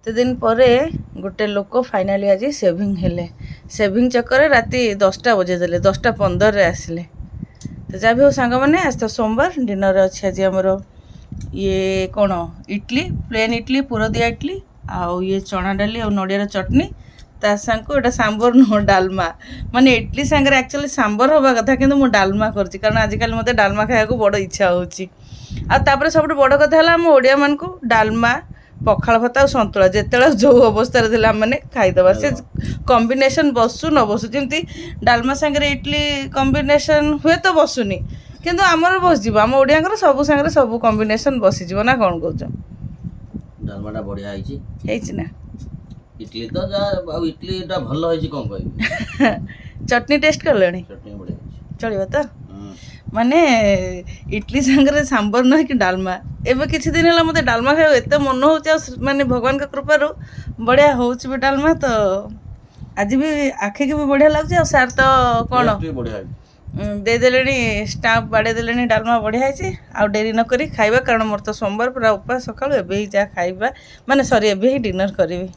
ଏତେ ଦିନ ପରେ ଗୋଟେ ଲୋକ ଫାଇନାଲି ଆଜି ସେଭିଂ ହେଲେ। ସେଭିଂ ଚକରେ ରାତି 10ଟା ବଜେଇ ଦେଲେ, 10ଟା 15ରେ ଆସିଲେ। ତ ଯାହା ବି ହଉ ସାଙ୍ଗମାନେ, ଆଜି ତ ସୋମବାର, ଡିନରରେ ଅଛି ଆଜି ଆମର ଇଏ କ'ଣ, ଇଡ଼ଲି, ପ୍ଲେନ୍ ଇଡ଼ଲି, ପୁର ଦିଆ ଇଡ଼ଲି, ଆଉ ଇଏ ଚଣା ଡାଲି ଆଉ ନଡ଼ିଆର ଚଟଣି। ତା ସାଙ୍ଗକୁ ଏଇଟା ସାମ୍ବର ନୁହଁ, ଡାଲମା। ମାନେ ଇଡ଼ଲି ସାଙ୍ଗରେ ଆକ୍ଚୁଆଲି ସାମ୍ବର ହେବା କଥା, କିନ୍ତୁ ମୁଁ ଡାଲମା କରୁଛି, କାରଣ ଆଜିକାଲି ମୋତେ ଡାଲମା ଖାଇବାକୁ ବଡ଼ ଇଚ୍ଛା ହେଉଛି। ଆଉ ତାପରେ ସବୁଠୁ ବଡ଼ କଥା ହେଲା, ଆମ ଓଡ଼ିଆମାନଙ୍କୁ ଡାଲମା, ପଖାଳ ଭାତ ଆଉ ସନ୍ତୁଳା ଯେତେବେଳେ ଯେଉଁ ଅବସ୍ଥାରେ ଥିଲେ ଆମେମାନେ ଖାଇଦେବା। ସେ କମ୍ବିନେସନ୍ ବସୁ ନ ବସୁ, ଯେମିତି ଡାଲମା ସାଙ୍ଗରେ ଇଡ଼ଲି କମ୍ବିନେସନ୍ ହୁଏ ତ ବସୁନି, କିନ୍ତୁ ଆମର ବସିଯିବ। ଆମ ଓଡ଼ିଆଙ୍କର ସବୁ ସାଙ୍ଗରେ ସବୁ କମ୍ବିନେସନ୍ ବସିଯିବ, ନା କ'ଣ କହୁଛ? ଡାଲମାଟା ବଢିଆ ହେଇଛି। ହେଇଛି ନା? ଇଟଲି ତ ଯାହା, ଆଉ ଇଟଲିଟା ଭଲ ହେଇଛି, କ'ଣ କହିବି। ଚଟଣି ଟେଷ୍ଟ କଲେଣି? ଚଟଣି ବଢିଆ ହେଇଛି। ଚଳିବ ତ? ହୁଁ। ମାନେ ଇଡ଼ଲି ସାଙ୍ଗରେ ସାମ୍ବର ନୁହେଁ କି ଡାଲମା। ଏବେ କିଛି ଦିନ ହେଲା ମୋତେ ଡାଲମା ଖାଇବାକୁ ଏତେ ମନ ହେଉଛି, ଆଉ ମାନେ ଭଗବାନଙ୍କ କୃପାରୁ ବଢ଼ିଆ ହେଉଛି ବି ଡାଲମା। ତ ଆଜି ବି ଆଖିକି ବି ବଢ଼ିଆ ଲାଗୁଛି। ଆଉ ସାର୍ ତ କ'ଣ ଟେଷ୍ଟ ବି ବଢିଆ ହେଇଛି। ଦେଇଦେଲେଣି ଷ୍ଟାମ୍ପ, ବାଡ଼େଇ ଦେଲେଣି, ଡାଲମା ବଢ଼ିଆ ହେଇଛି। ଆଉ ଡେରି ନ କରି ଖାଇବା, କାରଣ ମୋର ତ ସୋମବାର ପୁରା ଉପାସ ସକାଳୁ। ଏବେ ହିଁ ଯାହା ଖାଇବା, ମାନେ ସରି, ଏବେ ହିଁ ଡିନର୍ କରିବି।